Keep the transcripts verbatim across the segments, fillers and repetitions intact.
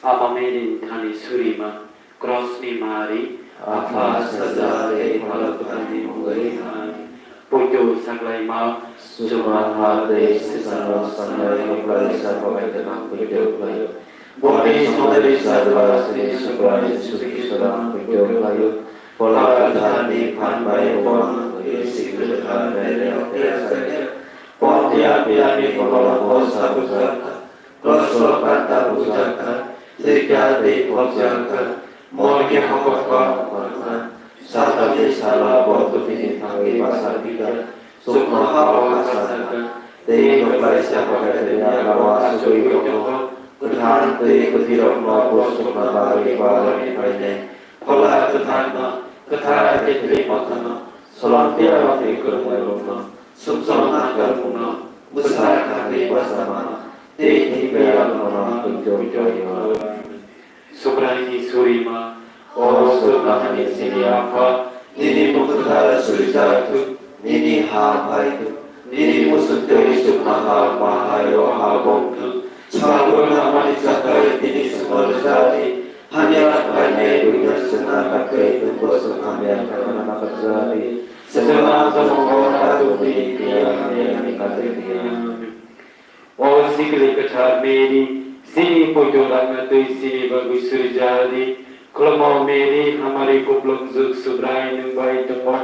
Ama Mary ni thani surima, Krosni Mari, Apha, Sajla tei Phola Kwtharni mungwi hai. Poito saklaima, Chubaha tei swkangno sanai kwplaisa kobai gwnang poito khlaio. Boni songnai Sajla tei Subrai Jisu Khristo poito khlaio. Phola Kwtharni phan bai bo ang twi sikri kwthar Mary o khe asai kha. Pontia Pilatni kolok o sa bujak kha. Kroso kanta bujak kha, thwikha tei phobjak kha, morke hakhor kha, satalni salo bo kwthwini thangwi bachapikha, chuknohao khachak kha, tei kwplaisa kothai tei yagra o achugwi tongo, kwthang tei kwthwirokno buchukna bagwi bo Abrahamni phainai. Phola Kwtharno, kwthar khe thwi mothano, solompiarokni kwrwngnairokno, sumsok nangkukmungno, bwsa khatwi bwsa mano, tei thwi phaiyarokno tongthok khlaio. Subraini surima, o swknahani chini Apha, nini mung kwthar surijak thung, nini ha phai thung, nini muchung twi swknaha ma hai-o ha bo wng thung. Sabwi nangmani chakhai tini chwngno rwja di, hamya khlainai buino chwngna kha tei nwngbo chwng hamya khlaina nakarja di. Chwngno ang tongmung bo ta tubudi, tei ang hamya khlaina nakarja di. O sikli kwthar Mary, chini poito rangno twi chini bagwi surija di. Khulumo Mary, hamari kuplungjwk Subrai nwng bai tongo.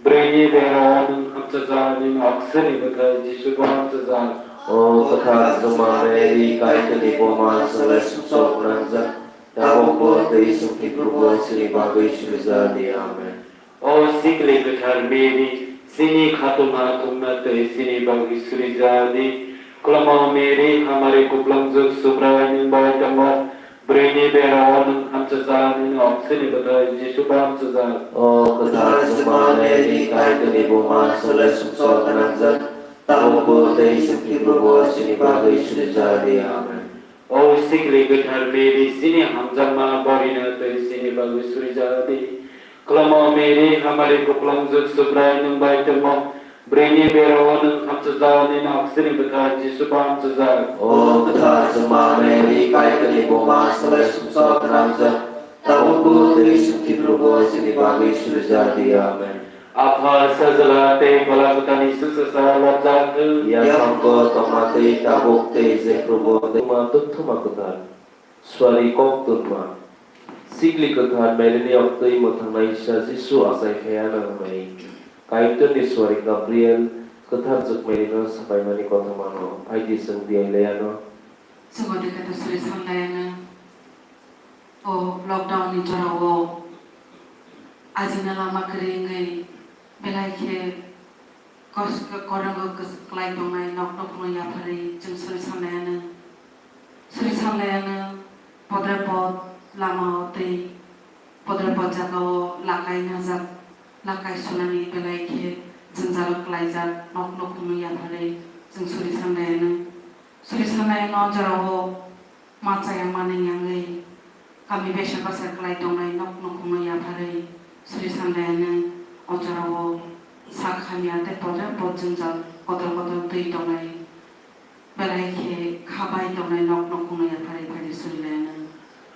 Bwrwini bera o nwng hamchajak, nini oksini bwthai Jisu bo hamchajak. O kwthar Juma Mary, Kaitorni buma, swlai sumsok gwnangjak, tabukbo tei chwng thwiphrubo chini bagwi surija di. Amen. O sikli kwthar Mary, chini khatungma thumna tei chini bagwi surija di. Khulumo Mary, hamari kuplungjwk Subrai nwng bai tongo. Bwrwini bera o nwng hamchajak, nini oksini bwthai Jisu bo hamchajak. O kwthar Juma Mary, Kaitorni buma, swlai sumsok gwnangjak, tabukbo tei chwng thwiphrubo chini bagwi surija di. Amen. O sikli kwthar Mary, chini hamjakma borino tei chini bagwi surija di. Khulumo Mary, hamari kuplungjwk Subrai nwng bai tongo. Bwrwini bera o nwng hamchajak, nini oksini bwthai Jisu bo hamchajak. O kwthar Juma Mary, Kaitorni buma, swlai sumsok gwnangjak, tabukbo tei chwng thwiphrubo chini bagwi surija di. Amen. Apha, Sajla tei Phola Kwtharni swksa sa labjak thung. Yaphango tongma tei tabuk tei jephrubo tei. Tongma tongthoma kwthar. Suari kok tungma. Sikli kwthar Maryni oktwi mwthangnai sa Jisu achai phaiya nang hwnwi Kaitorni suari Gabriel kwthar jwk Maryno sapaimani kothomano phaidi chwng diailaiano. Chwng o dekha to suri sanlaiano. O lockdown ni jorao ajina lama kwrwi wngwi belai khe Kos-, korongo kos-, kwlai tongnai nok nukhungno yapharwi chwng suri sanlaiano. Suri sanlaiano podre pod lamao tei podre pod jagao lakai najak, lakai sunani belai khe jwngjalo kwlaijak nok nukhungno yapharwi chwng suri sanlaiano. Suri sanlaiano jorao ma chaya manwi yangwi, kami besa basa kwlai tongnai nok nukhungno yapharwi suri sanlaiano o jorao sak hamya tei podre pod jwngjal kotor kotor twi tongnai, belai khe kha bai tongnai nok nukhungno yapharwi phaidi suri laiano.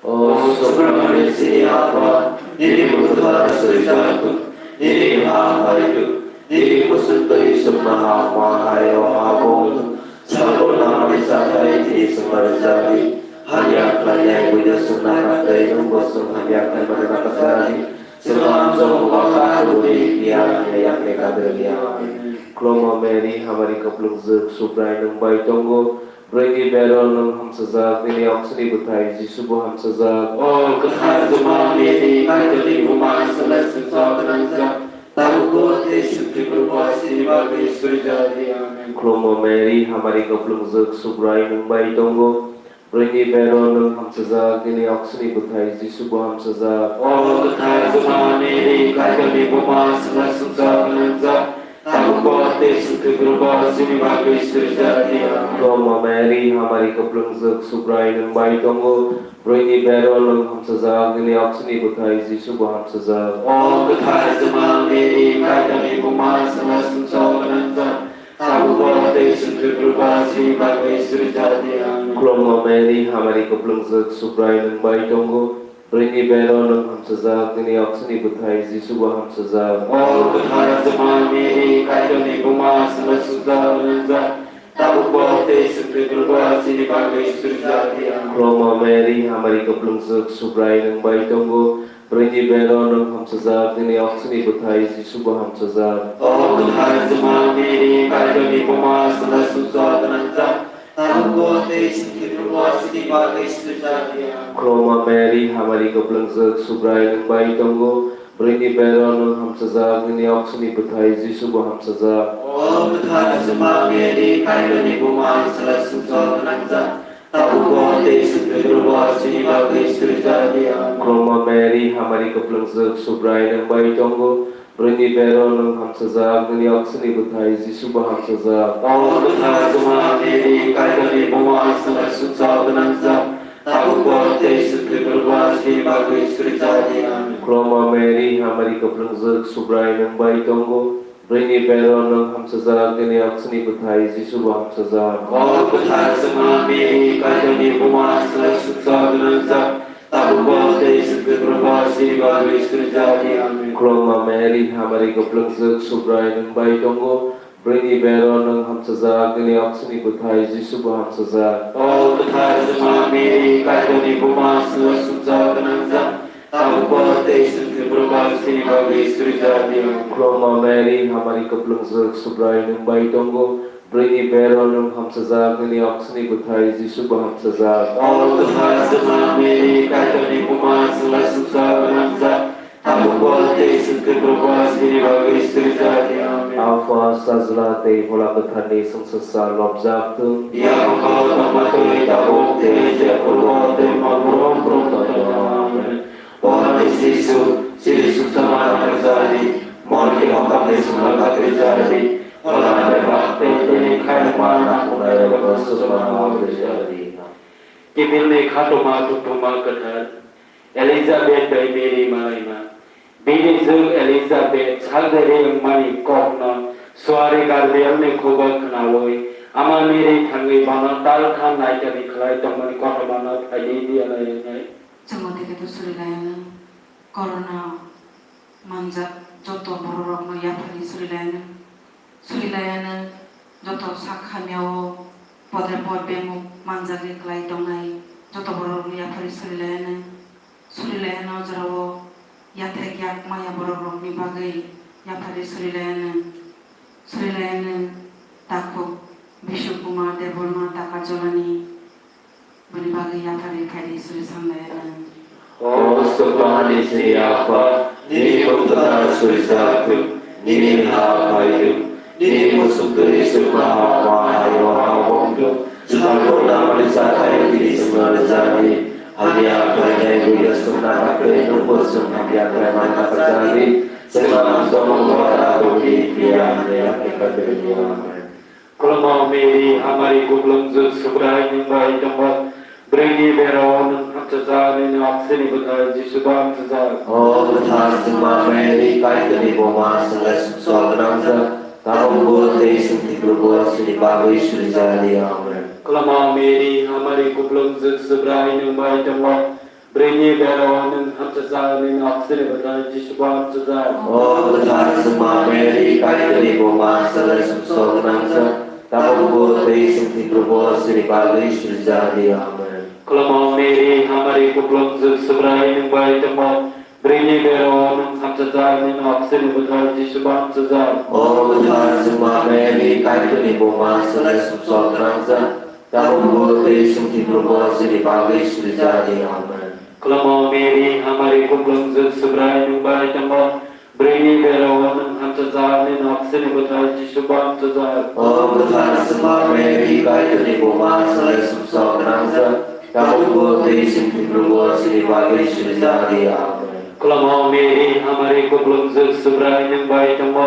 O Subramani chini Apha, nini mung kwthar surijak thung, nini ha phai thung, nini muchung twi chuknoha ma hai-o ha bo wng thung. Sabwi nangmani chakhai tini chwngno rwjak di. Hamya khlainai buino chwngna kha tei nwngbo chwng hamya khlaimano nakarjak di. Chwngno amjokmung ta tubudi, tei ang hamya khlai kadrwi di. Amen. Khulumo Mary, hamari kuplungjwk, Subrai nwng bai tongo. Bwrwini bera o nwng hamchajak, nini oksini bwthai Jisu bo hamchajak. O kwthar Juma Mary, Kaitorni buma, swlai sumsok gwnangjak, tabukbo tei chwng thwiphrubo chini bagwi suri ja di. Amen. Khulumo Mary, hamari kuplungjwk, Subrai nwng bai tongo. Bwrwini bera o nwng hamchajak, nini oksini bwthai Jisu bo hamchajak. O kwthar Juma Mary, Kaitorni buma, swlai sumsok gwnangjak, tabukbo tei chwng thwiphrubo chini bagwi suri ja di. Amen. Khulumo Mary, hamari kuplungjwk, Subrai nwng bai tongo. Bwrwini bera o nwng hamchajak, nini oksini bwthai Jisu bo hamchajak. O kwthar Juma Mary, Kaitorni buma, swlai sumsok gwnangjak, tabukbo tei chwng Khwlaibrwkni bagwi suri jani. Amen. Khulumma Mary, hamari kwplwngjwk, Subrai nwng bai tongo. Bwrwini bero nwng hamsajak, nini oksini bwthai Jisu bo hamsajak. O kwthar Juma Mary, Kaitorni buma, chwngno sumsok gwnangjak, tabukbo tei chwng thwibrwkbo chini bagwi suri jani. Amen. Khulumma Mary, hamari kwplwngjwk, Subrai nwng bai tongo. Bwrwini bero nwng hamsajak, nini oksini bwthai Jisu bo hamsajak. O kwthar Juma Mary, Kaitorni buma, chwngno sumsok gwnangjak, tabukbo tei chwng thwibrwkbo chini bagwi suri jani. Amen. Khulumma Mary, hamari kwplwngjwk, Subrai nwng bai tongo. Bwrwini bero nwng hamsajak, nini oksini bwthai Jisu bo hamsajak. O kwthar Juma Mary, Kaitorni buma, chwngno sumsok gwnangjak, tabukbo tei chwng thwibrwkbo chini bagwi suri jani. Amen. Khulumma Mary, hamari kwplwngjwk, Subrai nwng bai tongo. Bwrwini bero nwng hamsajak, nini oksini bwthai Jisu bo hamsajak. O kwthar Juma Mary, Kaitorni buma, chwngno sumsok gwnangjak, tabukbo tei chwng thwibrwkbo chini bagwi suri jani. Amen. Khulumma Mary, hamari kwplwngjwk, Subrai nwng bai tongo. Bwrwini bero nwng hamsajak, nini oksini bwthai Jisu bo hamsajak. O kwthar Juma Mary, Kaitorni buma, chwngno sumsok gwnangjak, tabukbo tei chwng thwibrwkbo chini bagwi suri jani. Amen. Khulumma Mary, hamari kwplwngjwk, Subrai nwng bai tongo. Bwrwini bero nwng hamsajak, nini oksini bwthai Jisu bo hamsajak. O kwthar Juma Mary, Kaitorni buma, chwngno sumsok gwnangjak, tabukbo tei chwng thwibrwkbo chini bagwi suri jani. Khulumma Mary, hamari kwplwngjwk, Subrai nwng bai tongo. Bwrwini bero nwng hamsajak, nini oksini bwthai Jisu bo hamsajak. O kwthar Juma Mary, Kaitorni buma, chwngno sumsok gwnangjak, tabukbo tei chwng thwibrwkbo chini bagwi suri jani. Amen. Apha, Sajla tei Phola Kwtharni chwngsacha lobjak thung. Phiya abo tongma twi tabuk tei jephuru tei mangporo tongthokma. Amen. O ani Jisu, chini sumsokma nakarjadi, morokni mokol tei sumsokma nakarjadi, pholani bebak tei tini khairokma nangkuknairokno sumsokma nakarjadi. Kiphilni khatungma tongthokma kwthar, Elizabeth bai Mary malaima. Bini jwk Elizabeth salberi wngmani kokno suari Gabrielni khugo khnaui, ama Mary thangwi bono talkha naitani khlai tongmani kothomano phaidi di, hwnwi. Chwngno tei khe to suri lai anw, corona manjak joto bororokno yapharwi suri lai anw, suri lai anw, joto sak hamya o podre pod bemuk manjagwi kwlai tongnai joto bororokno yapharwi suri lai anw, suri lai anw, o jorao yathek yak maya borokrokni bagwi yapharwi suri lai anw, suri lai anw, takhuk Bishu Kumar Debbarma Takarjolani. Boni bagwi yapharwi phaidi suri samlai anw. O Swkmani chini Apha, nini mung kwthar surijak thung, nini ha phai thung, nini muchung twi chukma ha ma hai o ha wng thung. Jwkha bo namani chathai tini chwngno rwjak di. Hamya khlainai buino chwngna bagwi nwngbo chwng hamya khlaimani nakarjak di. Chwngno ang tongmung bo ta tongdi, phiya hamya khe kaitorni. Amen. Khulumma Mary, hamari kuplung jwk Subrai nwng bai tongo. Bwrwini bero nwng hamsajak, nini oksini bwthai Jisu bo hamsajak. O kwthar Juma Mary, Kaitorni buma, chwngno sumsok gwnangjak, tabukbo tei chwng thwibrwkbo chini bagwi surijak di. Amen. Khulumma Mary, hamari kuplung jwk Subrai nwng bai tongo. Bwrwini bero nwng hamsajak, nini oksini bwthai Jisu bo hamsajak. O kwthar Juma Mary, Kaitorni buma, chwngno sumsok gwnangjak, tabukbo tei chwng thwibrwkbo chini bagwi surijak di. Amen. Khulumma Mary, hamari kuplung jwk Subrai nwng bai tongo. Bwrwini bero nwng hamsajak, nini oksini bwthai Jisu bo hamsajak. O kwthar Juma Mary, Kaitorni buma, chwngno sumsok gwnangjak, tabukbo tei chwng thwibrwkbo chini bagwi surijak di. Amen. Khulumma Mary, hamari kuplung jwk Subrai nwng bai tongo. Bwrwini bero nwng hamsajak, nini oksini bwthai Jisu bo hamsajak. O kwthar Juma Mary, Kaitorni buma, chwngno sumsok gwnangjak, tabukbo tei chwng thwibrwkbo chini bagwi surijak di. Amen. Khulumma Mary, hamari kuplung jwk Subrai nwng bai tongo.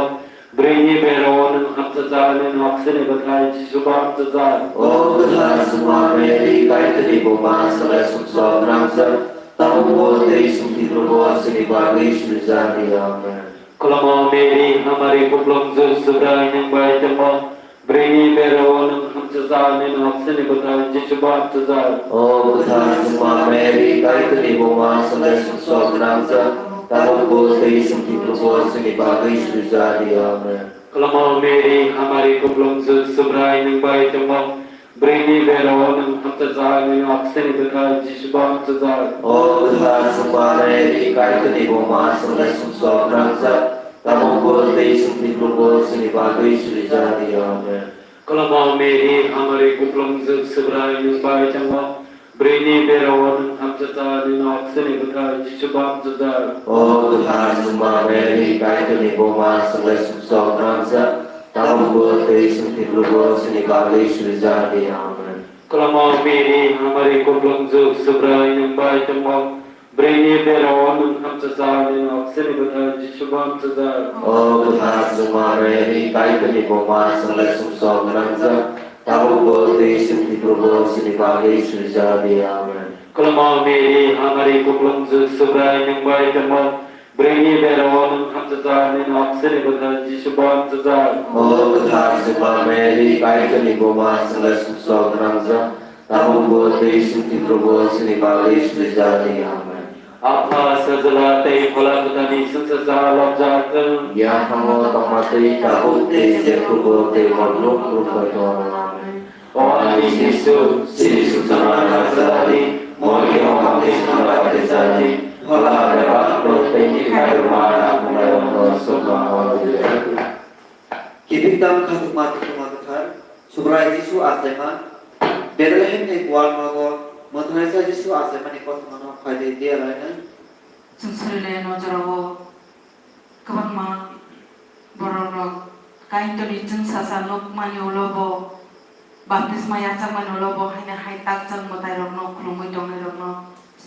Bwrwini bero nwng hamsajak, nini oksini bwthai Jisu bo hamsajak. O kwthar Juma Mary, Kaitorni buma, chwngno sumsok gwnangjak, tabukbo tei chwng thwibrwkbo chini bagwi surijak di. Amen. Khulumma Mary, hamari kuplung jwk Subrai nwng bai tongo. Bwrwini bero nwng Nini oksini bwthai Jisu bo hamchajak. O kwthar Juma Mary, Kaitorni buma, chwngno sumsok gwnangjak, tabukbo tei chwng thwiphrubo chwngni bagwi suri ja di. Amen. Kwlamo Mary, hamari kuplungjwk, Subrai nwng bai tongo, bwrwini berao nwng hamchajak, nini oksini bwthai Jisu bo hamchajak. O kwthar Juma Mary, Kaitorni buma, chwngno sumsok gwnangjak, tabukbo tei chwng thwiphrubo chwngni bagwi suri ja di. Amen. Kwlamo Mary, hamari kuplungjwk, Subrai nwng bai tongo, bwrwini berao nwng hamchajak, nini oksini bwthai Jisu bo hamchajak. O kwthar Juma Mary, Kaitorni buma, chwngno sumsok gwnangjak, tabukbo tei chwng thwiphrubo chwngni bagwi suri ja di. Amen. Kwlamo Mary, hamari kuplungjwk, Subrai nwng bai tongo, bwrwini berao nwng hamchajak, nini oksini bwthai Jisu bo hamchajak. O kwthar Juma Mary, Kaitorni buma, chwngno sumsok gwnangjak, tabukbo tei chwng thwiphrubo chwngni bagwi suri ja di. Amen. Kwlamo Mary, hamari kuplungjwk, Subrai nwng bai tongo, bwrwini berao nwng hamchajak, nini oksini bwthai Jisu bo hamchajak. O kwthar Juma Mary, Kaitorni buma, chwngno sumsok gwnangjak, tabukbo tei chwng thwiphrubo chwngni bagwi suri ja di. Amen. Apha, Sajla tei Phola Kwtharni chwngsacha lobjak thung. Yaphango tongma tei tabuk tei jephrubo tei hor nuk rwphai tong. Amen. O ani Jisu, siri sujana rajadi, mori o hamni sujana rajadi, phola bebak tei ni khairma na kumai ono sukma o. Kibiktam khatungma tongma kwthar, Subrai Jisu achaima, Bethlehem ni gwal nogo, mwthangnaisa Jisu achaimani kothomano phaidi diya lainai. Chwng suri lai no jorao. Kwbangma borokrok Kaitorni chwngsacha nukmani ulo bo, baptisma yachakmani ulo bo haino hai takjak mwtairokno khulumwi tongnairokno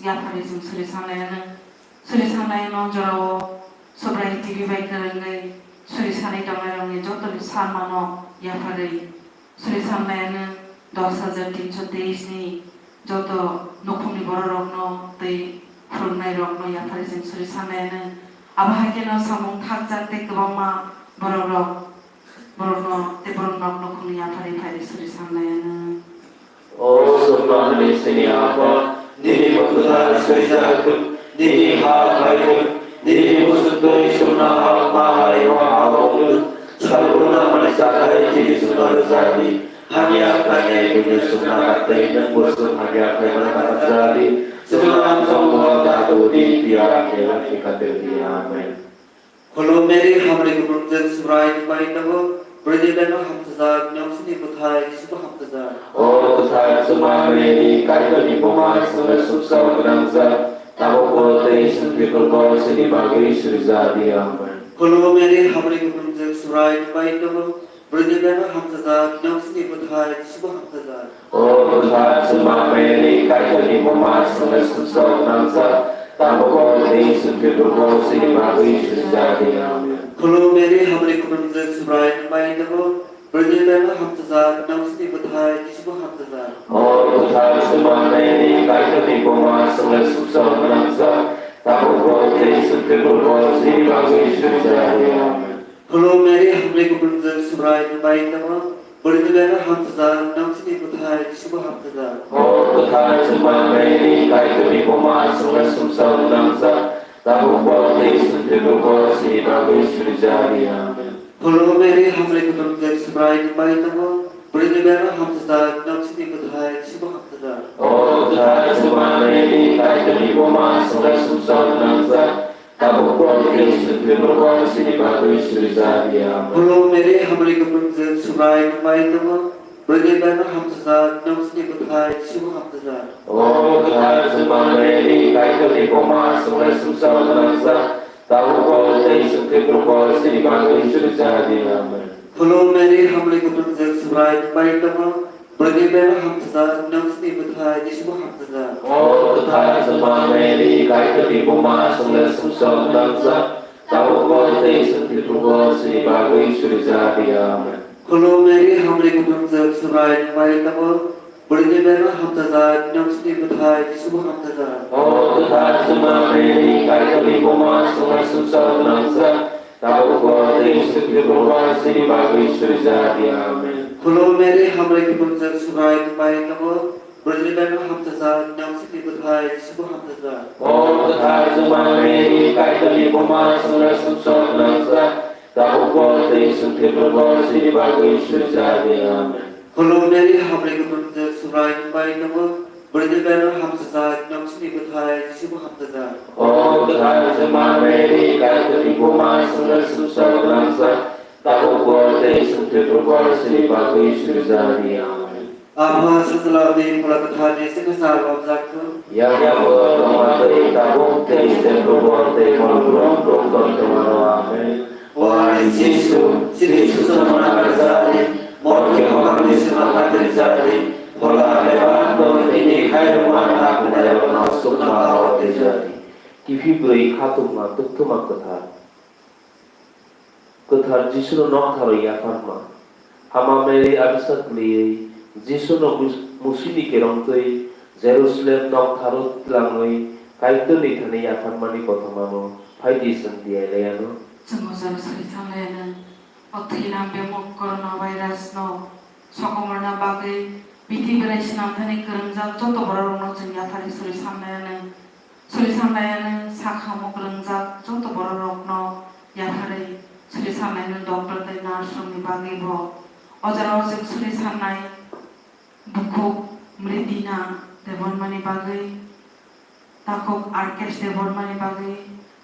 yapharwi chwng suri sanlaiyano. Suri sanlaiyano jorao Subrai T V bai kwrwngwi suri sanwi tongnairokni jotoni salmano yapharwi. Suri sanlaiyano dos hajar tinso teis ni joto nukhungni bororokno tei phwrwngnairokno yapharwi chwng suri sanlaiyano. Abo hai kheno samung thakjak tei kwbangma borokrok, borokno tei borokno nukhungni yapharwi phai suri sanlaiyano. O Subrai ni sini Apha, nini mung kwthar swijak thung, nini ha phai thung, nini muchung twi sumna ha ma hai o ha o thung. Salbrum nangmani chakhai chini sumna rwjak di. Hamya khlainai buino sumna naktwi nwng bo chwng hamya khlaimano nakarjak di. Chwng ang chongmung da tubudi, phiya ang elak ni khatir di. Amen. Khulum Mary, hamri kuplungjwk, Subrai nwng bai tongo, bwrwini bebak no hamchajak, nini oksini bwthai Jisu bo hamchajak. O kwthar Juma Mary, Kaitorni buma, chwngno sumsok gwnangjak, tabukbo tei chwng thwiphrubo chini bagwi suri ja di. Amen. Khulum Mary, hamri kuplungjwk, Subrai nwng bai tongo, bwrwini bebak no hamchajak, nini oksini bwthai Jisu bo hamchajak. O kwthar Juma Mary, Kaitorni buma, chwngno sumsok gwnangjak, tabukbo tei chwng thwiphrubo chini bagwi suri ja di. Amen. Khulum Mary, hamri kuplungjwk, Subrai nwng bai tongo, bwrwini bebak no hamchajak, nini oksini bwthai Jisu bo hamchajak. O kwthar Juma Mary, Kaitorni buma, chwngno sumsok gwnangjak, tabukbo tei chwng thwiphrubo chini bagwi suri ja di. Amen. Khulum Mary, hamri kuplungjwk, Subrai nwng bai tongo, bwrwini bebak no hamchajak, nini oksini bwthai Jisu bo hamchajak. O kwthar Juma Mary, Kaitorni buma, chwngno sumsok gwnangjak, tabukbo tei chwng thwiphrubo chini bagwi suri ja di. Amen. Khulum Mary, hamri kuplungjwk, Subrai nwng bai tongo, bwrwini bebak no hamchajak, nini oksini bwthai Jisu bo hamchajak. O kwthar Juma Mary, Kaitorni buma, chwngno sumsok gwnangjak, tabukbo tei chwng thwiphrubo chini bagwi suri ja di. Amen. Khulum Mary, hamri kuplungjwk, Subrai nwng bai tongo, bwrwini bebak no hamchajak, nini oksini bwthai Jisu bo hamchajak. O kwthar Juma Mary, Kaitorni buma, chwngno sumsok gwnangjak, tabukbo tei chwng thwiphrubo chini bagwi suri ja di. Amen. Khulum Mary, hamri kuplungjwk, Subrai nwng bai tongo, bwrwini bebak no hamchajak, nini oksini bwthai Jisu bo hamchajak. O kwthar Juma Mary, Kaitorni buma, chwngno sumsok gwnangjak, tabukbo tei chwng thwiphrubo chini bagwi suri ja di. Amen. Khulum Mary, hamri kuplungjwk, Subrai nwng bai tongo, bwrwini bebak no hamchajak, nini oksini bwthai Jisu bo hamchajak. O kwthar Juma Mary, Kaitorni buma, chwngno sumsok gwnangjak, tabukbo tei chwng thwiphrubo chini bagwi suri ja di. Amen. Khulum Mary, hamari kwplwngjak, Subrai nwng bai tongo, bwrwini bero hamsajak, nini oksini bwthai Jisu bo hamsajak. O kwthar Juma Mary, Kaitorni buma, chwngno sumsok gwnangjak, tabukbo tei chwng thwiphrubo chini bagwi suri ja di. Amen. Khulum Mary, hamari kwplwngjak, Subrai nwng bai tongo, bwrwini bero hamsajak, nini oksini bwthai Jisu bo hamsajak. O kwthar Juma Mary, Kaitorni buma, chwngno sumsok gwnangjak, tabukbo tei chwng thwiphrubo chini bagwi suri ja di. Amen. Apha, Sajla tei Phola Kwtharni chwngno sa wngjakthung. Yago tongma tei tabuk tei chwng thwiphrubo tei mol brum brum tongthung. Amen. O ani Jisu, chini suchomani nakarjadi, morke hokhamni sima khatirjadi, phola bebak bo nini khairokma nakhwlairokno sukma o twijadi. Kiphilwi khatungma, tukthuma kwthar. Kwthar Jisuno noktharo yapharma. Hama Mary abisa kwlwiwi Jisuno mus-, musini kerongtwi Jerusalem noktharo tlangwi Kaitorni thani yapharmani kothomano phaidi chwng tiyai laiano. Chwng o jaga sari sanglaiano. O thwinam bemuk coronavirus no sokomorna bagwi prithibi bai swnamthani kwrwngjak joto bororokno chwng yapharwi suri sanlaiano. Suri sanlaiano sakha mukrwngjak joto bororokno yapharwi suri sanlaino doctor tei nurse rokni bagwi bo. O jorao chwng suri sanlai bukhuk Mridina Debbarmani bagwi, takhuk Arkesh Debbarmani bagwi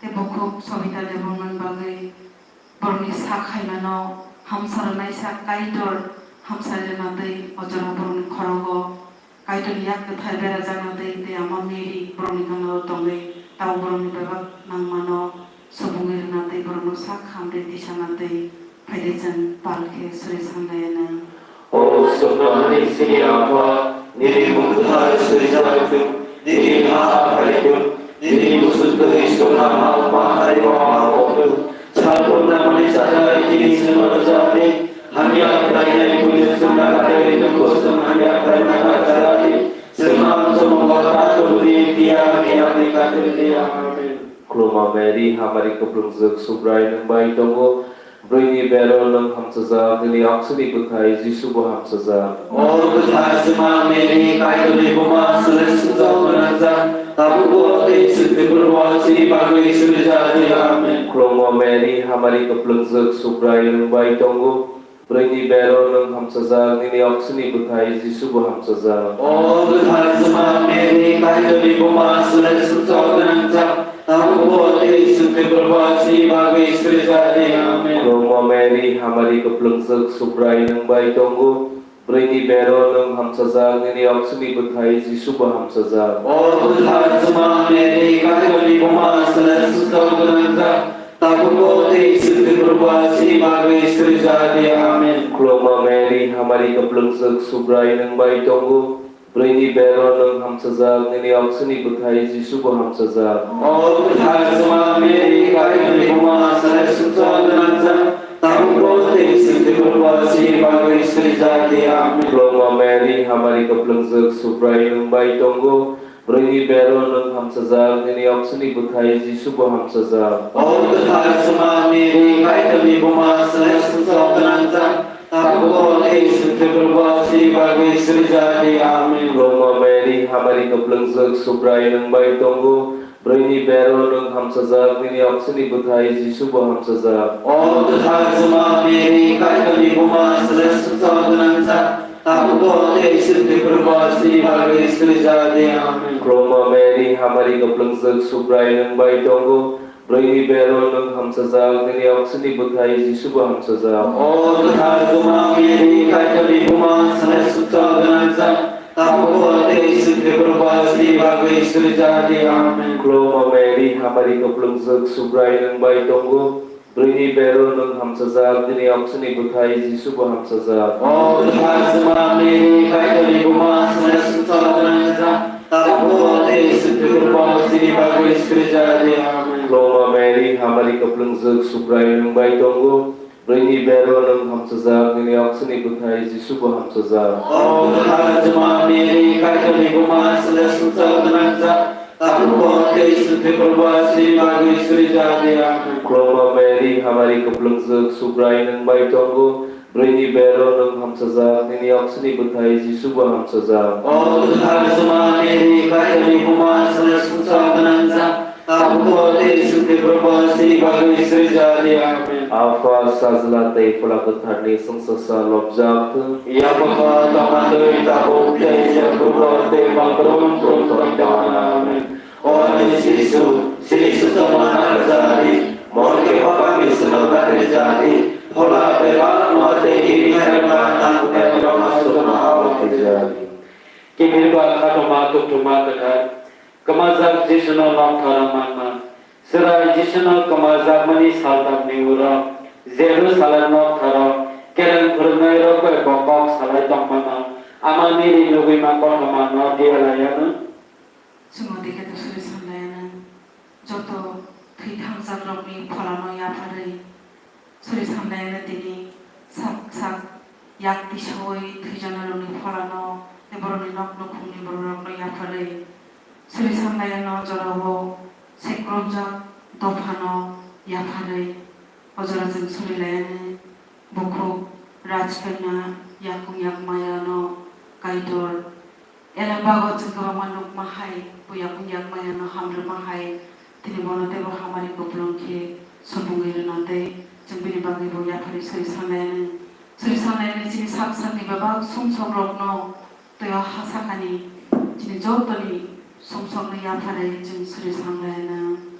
tei bukhuk Sobita Debbarmani bagwi. Borokni sak khaimano hamsa rwnaisa Kaitor hamsa rwna twi o jorao borokni khorogo Kaitorni yak kwthar berajakna twi tei Ama Mary borokni gana-o tongwi tabuk borokni bebak nangmano subungwi rwna twi borokno sak hamri tisana twi phaidi chwng pal khe suri sanlaiano. O swkangni chini Apha, nini mung kwthar swijak thung, nini ha phai thung, nini muchung twi swkang ha wngma hai wngma wng thung. Salbrum nangmani chadai tini chwngno rwja di, hamya khlainai buino chwng nakardi, nwngbo chwng hamya khlaina nakarjadi. Chwngno ang chwngno ta tubudi, phiya hamya hamya khatirdi. Amen. Khulumma Mary, hamari kwplwngjwk, Subrai nwng bai tongo. Bwrwini bero nwng hamsajak, nini oksini bwthai Jisu bo hamsajak. O kwthar Juma Mary, Kaitorni buma, chwngno sumsok gwnangjak, tabukbo tei chwng thwiphrubo chini bagwi suri ja di. Amen. Khulumma Mary, hamari kwplwngjwk, Subrai nwng bai tongo. Bwrwini bero nwng hamsajak, nini oksini bwthai Jisu bo hamsajak. O kwthar Juma Mary, Kaitorni buma, chwngno sumsok gwnangjak, tabukbo tei chwng thwiphrubo chini bagwi suri ja di. Amen. Khulumma Mary, hamari kwplwngjwk, Subrai nwng bai tongo. Bwrwini bero nwng hamsajak, nini oksini bwthai Jisu bo hamsajak. O kwthar Juma Mary, Kaitorni buma, chwngno sumsok gwnangjak, tabukbo tei chwng thwiphrubo chini bagwi suri ja di. Amen. Khulumma Mary, hamari kwplwngjwk, Subrai nwng bai tongo. Bwrwini bero nwng hamsajak, nini oksini bwthai Jisu bo hamsajak. O kwthar Juma Mary, Kaitorni buma, chwngno sumsok gwnangjak, tabukbo tei chwng thwiphrubo chini bagwi suri ja di. Amen. Khulumma Mary, hamari kwplwngjwk, Subrai nwng bai tongo. Bwrwini bero nwng hamsajak, nini oksini bwthai Jisu bo hamsajak. O kwthar Juma Mary, Kaitorni buma, chwngno sumsok gwnangjak, tabukbo tei chwng thwiphrubo chini bagwi suri ja di. Amen. Khulumma Mary, hamari kwplwngjwk, Subrai nwng bai tongo. Bwrwini bero nwng hamsajak, nini oksini bwthai Jisu bo hamsajak. O kwthar Juma Mary, Kaitorni buma, chwngno sumsok gwnangjak, tabukbo tei chwng thwiphrubo chini bagwi suri ja di. Amen. Khulumma Mary, hamari kwplwngjwk, Subrai nwng bai tongo. Bwrwini bero nwng hamsajak, nini oksini bwthai Jisu bo hamsajak. O kwthar Juma Mary, Kaitorni buma, chwngno sumsok gwnangjak, tabukbo tei chwng thwiphrubo chini bagwi suri ja di. Amen. Khulumma Mary, hamari kwplwngjwk, Subrai nwng bai tongo. Bwrwini bero nwng hamsajak, nini oksini bwthai Jisu bo hamsajak. O kwthar Juma Mary, Kaitorni buma, chwngno sumsok gwnangjak, tabukbo tei chwng thwiphrubo chini bagwi suri ja di. Amen. Khulumma Mary, hamari kwplwngjwk, Subrai nwng bai tongo. Bwrwini bero nwng hamsajak, nini oksini bwthai Jisu bo hamsajak. O kwthar Juma Mary, Kaitorni buma, chwngno sumsok gwnangjak, tabukbo tei chwng thwiphrubo chini bagwi suri ja di. Amen. Khulumma Mary, hamari kwplwngjwk, Subrai nwng bai tongo. Bwrwini bero nwng hamchajak, nini oksini bwthai Jisu bo hamchajak. O kwthar Juma Mary, Kaitorni buma, chwngno sumsok gwnangjak, tabukbo tei chwngni borokbo chini bagwi suri ja di. Amen. Apha, Sajla tei Phola Kwtharni chwngsasa lobjak thung. Yapha tongma twi tabuk tei jebrubo tei malbrum brum tongma. Amen. O ani Jisu, chini sujokma narwkjadi, morke hopani swnok narwkjadi, phola bebak mate iri narwkma nang bebak sujokma awak khaijadi. Kiphilba khatoma kuktuma kwthar, kwmajak Jisuno noktharo manma. Chwrai Jisuno kwmajakmani saltamni uro Jerusalem noktharo kereng phwrwngnairok bai bo kok salai tongmano, Amani ri nugwima kothoma no diya laiano. Chwngno tei khe to suri samlaiyano, joto thwi thangjakrokni pholano yapharwi suri samlaiyano tini sak sak yak tisaui thwijaknairokni pholano tei borokni nok nukhungni bororokno yapharwi suri samlaiyano jorao sekromjak dophano yapharwi o jora chwng suri laiyano. Bukhuk rajkanya yakung yakmayano Kaitor. Eleng bago chwng kwbangma nukma hai, bo yakung yakmayano hamrwma hai, tini bono teibo hamari kupulung khe supungwi rwna tei chwng bini bagwi bo yapharwi suri samlaiyano. Suri samlaiyano chini sak sakni bebak sumsokrokno tei o ha sakani chini jotoni sumsokno yapharwi chwng suri samlaiyano.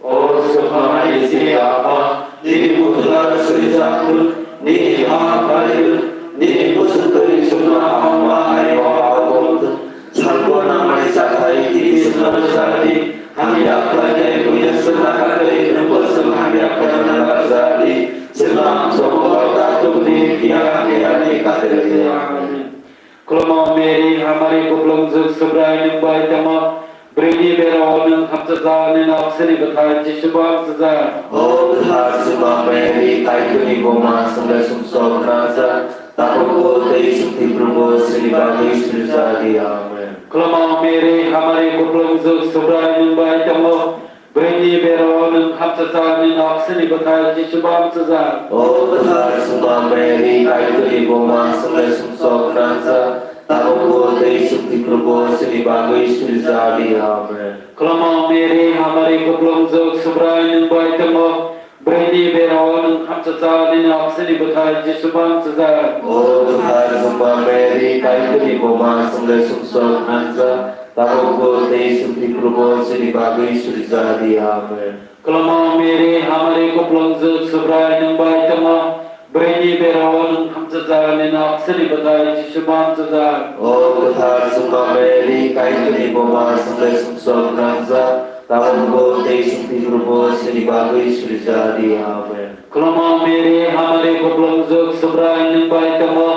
O Swkangni chini Apha, nini bukhuk suri jathung, nini ha phaithung, nini bwswk twi chwngno hamma hai o aothung. Salbo nangmani chathai tini chwngno rwjadi, hamya khlainai buino chwngno khatwi nwngbo chwng hamya khlaina narwkjadi. Chwngno amchokgo daktungdi, phiya hamyani katirdi. Amen. Khulumao Mary, hamari kuplungjwk Subrai nwng bai tongmo. Bwrwini berao nwng hamchajak, nini oksini bwthai Jisu bo hamchajak. O kwthar Juma Mary, Kaitorni buma, chwngno sumsok gwnangjak, tabukbo tei chwng thwiphrubo chini bagwi suri ja di. Amen. Khulumao Mary, hamari kuplungjwk Subrai nwng bai tongmo. Bwrwini berao nwng hamchajak, nini oksini bwthai Jisu bo hamchajak. O kwthar Juma Mary, Kaitorni buma, chwngno sumsok gwnangjak, tabukbo tei chwng thwiphrubo chini bagwi suri ja di. Amen. Khulumao Mary, hamari kuplungjwk Subrai nwng bai tongmo. Bwrwini berao nwng hamchajak, nini oksini bwthai Jisu bo hamchajak. O kwthar Juma Mary, Kaitorni buma, chwngno sumsok gwnangjak, tabukbo tei chwng thwiphrubo chini bagwi suri ja di. Amen. Khulumao Mary, hamari kuplungjwk Subrai nwng bai tongmo. Bwrwini berao nwng hamchajak, nini oksini bwthai Jisu bo hamchajak. O kwthar Juma Mary, Kaitorni buma, chwngno sumsok gwnangjak, tabukbo tei chwng thwiphrubo chini bagwi suri ja di. Amen. Khulumao Mary, hamari kuplungjwk Subrai nwng bai tongmo.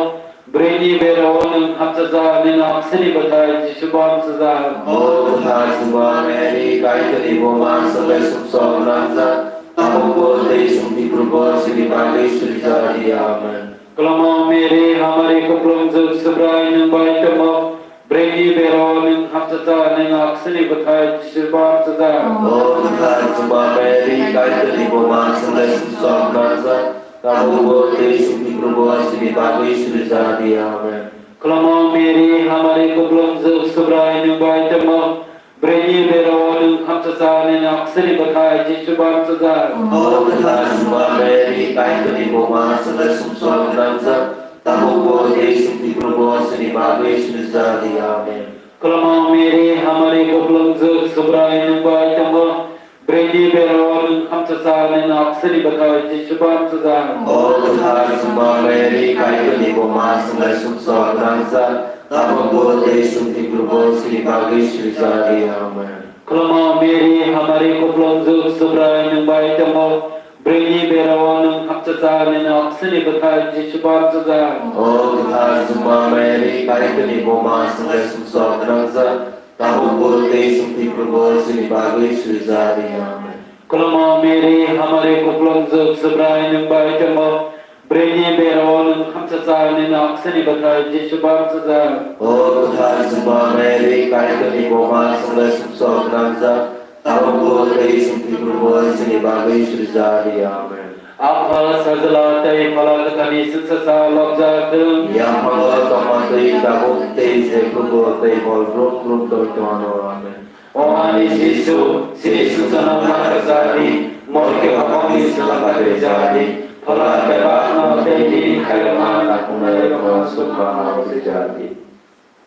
Bwrwini berao nwng hamchajak, nini oksini bwthai Jisu bo hamchajak. O kwthar Juma Mary, Kaitorni buma, chwngno sumsok gwnangjak, tabukbo tei chwng thwiphrubo chini bagwi suri ja di. Amen. Khulumao Mary, hamari kuplungjwk Subrai nwng bai tongmo. Bwrwini berao nwng hamchajak, nini oksini bwthai Jisu bo hamchajak. O kwthar Juma Mary, Kaitorni buma, chwngno sumsok gwnangjak, tabukbo tei chwng thwiphrubo chini bagwi suri ja di. Amen. Khulumao Mary, hamari kuplungjwk Subrai nwng bai tongmo. Bwrwini berao nwng hamchajak, nini oksini bwthai Jisu bo hamchajak. O kwthar Juma Mary, Kaitorni buma, chwngno sumsok gwnangjak, tabukbo tei chwng thwiphrubo chini bagwi suri ja di. Amen. Khulumao Mary, hamari kuplungjwk Subrai nwng bai tongmo. Bwrwini berao nwng hamchajak, nini oksini bwthai Jisu bo hamchajak. O kwthar Juma Mary, Kaitorni buma, chwngno sumsok gwnangjak, tabukbo tei chwng thwiphrubo chini bagwi suri ja di. Amen. Khulumao Mary, hamari kuplungjwk Subrai nwng bai tongmo. Bwrwini berao nwng hamchajak, nini oksini bwthai Jisu bo hamchajak. O kwthar Juma Mary, Kaitorni buma, chwngno sumsok gwnangjak, tabukbo tei chwng thwiphrubo chini bagwi suri ja di. Amen. Khulumao Mary, hamari kuplungjwk Subrai nwng bai tongmo. Bwrwini berao nwng hamchajak, nini oksini bwthai Jisu bo hamchajak. O kwthar Juma Mary, Kaitorni buma, chwngno sumsok gwnangjak, tabukbo tei chwng thwiphrubo chini bagwi suri ja di. Amen. Apha, Sajla tei Phola Kwtharni chwngsacha lobjak thung. Yaphango tongma twi tabuk tei jekhubo tei hor brum brum tongthono. Amen. O ani Jisu, sini suchana mata jati, morke bapangni sila bagwi jati, phola keba no tei nini khairokma nakunai rokno sukma hao jati.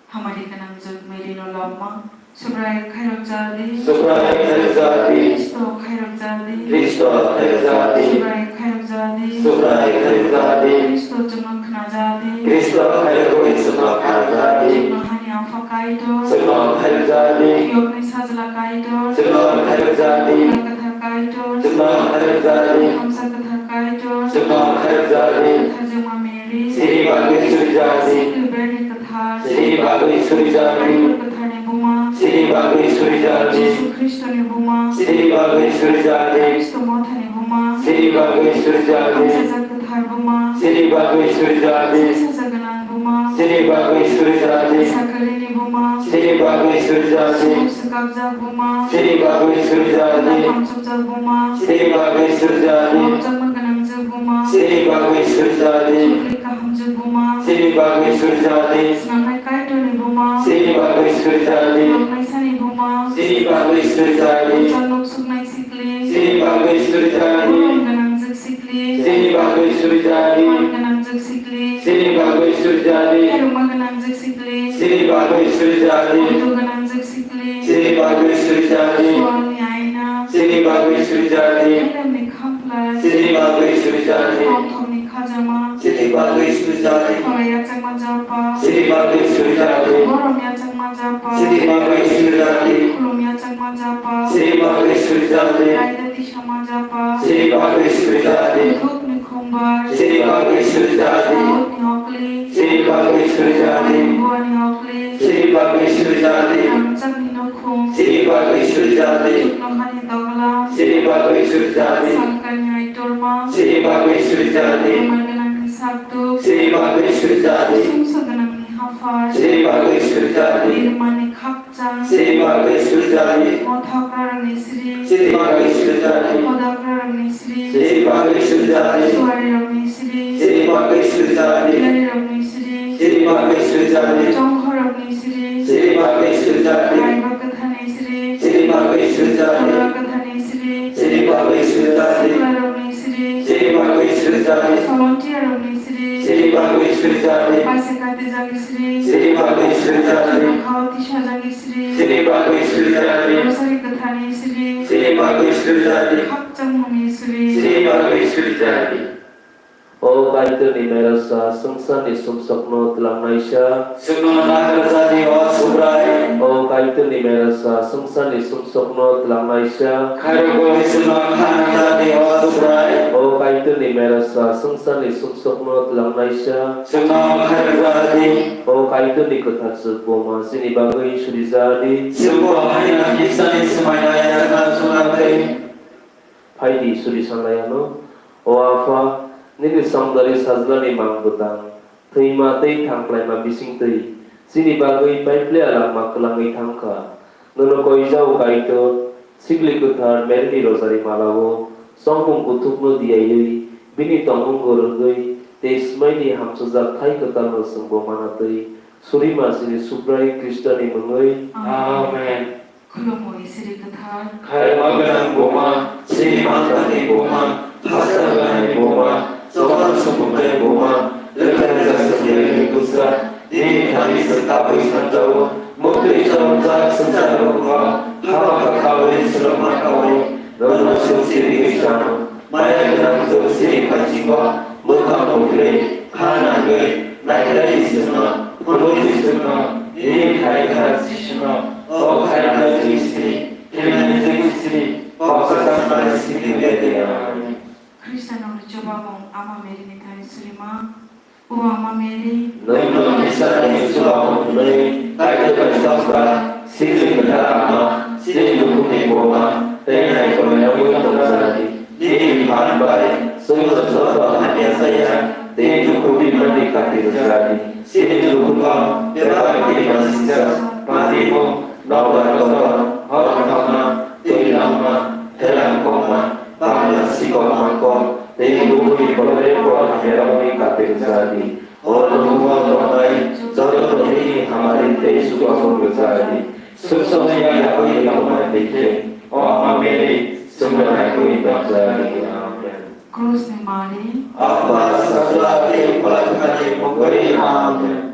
Hamari gwnang jwk Mary no lobma, Subrai khairok jati. Subrai khairok jati. Kristo khairok jati. Kristo khairok jati. Subrai khairok jati. Subrai khairok jati. Kristo chwngno khna jati. Kristo khairok bai chwngno khna jati. Chwngno hani Apha Kaitor. Chwngno khairok jati. Yokni Sajla Kaitor. Chwngno khairok jati. Phola Kwthar Kaitor. Chwngno khairok jati. Thamsa Kwthar Kaitor. Chwngno khairok jati. Kwthar Jwngma Mary. Sini bagwi suri jati. Sikli Berni Kwthar. Sini bagwi suri jati. Kaitor Kwtharni buma. Sini bagwi suri jati. Jisu Khristoni buma. Sini bagwi suri jati. Kristo Mothani buma. Sini bagwi suri jati. Sajak Kwthar buma. Sini bagwi suri jati. Sajak Gwnang buma. Sini bagwi suri jati. Sakalini buma. Sini bagwi suri jati. Suk Swkapjak buma. Sini bagwi suri jati. Hamsukjak buma. Sini bagwi suri jati. Lobjakma gwnang jwk buma. Sini bagwi suri jati. Chukli kaham jwk buma. Sini bagwi suri jati. Swnamnai Kaitorni buma. Sini bagwi suri jati. Lobnai sani buma. Sini bagwi suri jati. Chal lobsuknai sikli. Sini bagwi suri jati. Burom gwnang jwk sikli. Sini bagwi suri jati. Man gwnang jwk sikli. Sini bagwi suri jati. Khairokma gwnang jwk sikli. Sini bagwi suri jati. Muitu gwnang jwk sikli. Sini bagwi suri jati. Sualni aina. Sini bagwi suri jati. Elemni khamphlai. Sini bagwi suri jati. Tongthokni khajama. Sini bagwi suri jati. Khorang yachakma japa. Sini bagwi suri jati. Borom yachakma japa. Sini bagwi suri jati. Khulum yachakma japa. Sini bagwi suri jati. Raida tisama japa. Sini bagwi suri jati. Buthukni khumbar. Sini bagwi suri jati. Daudni okli. Sini bagwi suri jati. Buani okli. Sini bagwi suri jati. Rangchakni nukhung. Sini bagwi suri jati. Chuknohani doglam. Sini bagwi suri jati. Salkani aitorma. Sini bagwi suri jati. Bemar gwnangni sakduk. Sini bagwi suri jati. Sumsa gwnangni haphar. Sini bagwi suri jati. Birmani khakchang. Sini bagwi suri jati. Mothokrarokni sri. Sini bagwi suri jati. Modakrakrokni sri. Sini bagwi suri jati. Suarirokni sri. Sini bagwi suri jati. Yarirokni sri. Sini bagwi suri jati. Chongkhorokni sri. Sini bagwi suri jati. Raiba Kwtharni sri. Sini bagwi suri jati. Pura Kwtharni sri. Sini bagwi suri jati. Siklarokni sri. Sini bagwi suri jati. Solontiarokni sri. Sini bagwi suri jati. Paise kati jani sri. Sini bagwi suri jati. Khao tisa jani sri. Sini bagwi suri jati. Rosari Kwtharni sri. Sini bagwi suri jati. Khakchangmani sri. Sini bagwi suri jati. O Kaitorni merasa swngcharni sumsokno twlangnaisa. Chwngno nagra jani o Subrai. O Kaitorni merasa swngcharni sumsokno twlangnaisa. Khairok bai chwngno khana jani o Subrai. O Kaitorni merasa swngcharni sumsokno twlangnaisa. Chwngno khairok jani. O Kaitorni kwthar chwk buma chini bagwi suri jani. Chwngbo haino kisani swmaina yachakna chwngna twi. Phaidi suri sanlaiano, O Apha, nini samdari sajlani mang bwtang, thwima tei thangplaima bisingtwi chini bagwi paiplia langma kwlangwi thangkha. Nono koijao Kaitor, sikli kwthar Maryni rosari malao chongmung kuthukno diyaiwi bini tongmungo rwngwi tei smaini hamchwjak thai kwtalno chwngbo manatwi surima chini Subrai Khristoni mungwi. Amen. Khulumo Isiri kwthar. Khairokma gwnang buma, chini mantani buma, hasta gwnangni buma, chokma sumuknai buma, rwkha rwkha sumuknaini bwsa, nini thani se tabwi sanjao, muktwi chongjak swngchar rokno, hama kha khaui swrwngma kaui, nono suk siriwi sano. Maya gwnang chwng sini phaisingbo bwkhak nukgwi, kha nangwi, naikhlai di chwngno, phunuk di chwngno, nini khai kha Jisuno, o khai kha Jisini, thwinani Jisini, kok kwchang sanai sini bede. Amen. Khristanokni chubamung Ama Maryni thani surima. O Ama Mary, nwng no Khristanni chubamung hwnwi Kaitor bai chopra, sikli kwthar Ama, chini dukhukni buma, tei naikolnairogwi tongsa di. Nini phan bai chwngno joto hamya chaya, tei dukhu bipadni kati rwsa di. Chini dukhuno bebak tei masingcha, manimung, nokbar kotor, hor thangma, twi langma, pherang kokma, bangla sikok mangkok, tei Sumsokni yang yakni yakni dikhe. O Ama Mary, sumsokni yakni baksa dikhe. Amen. Krusni Mari. Apa sasla te palakani mukori. Amen.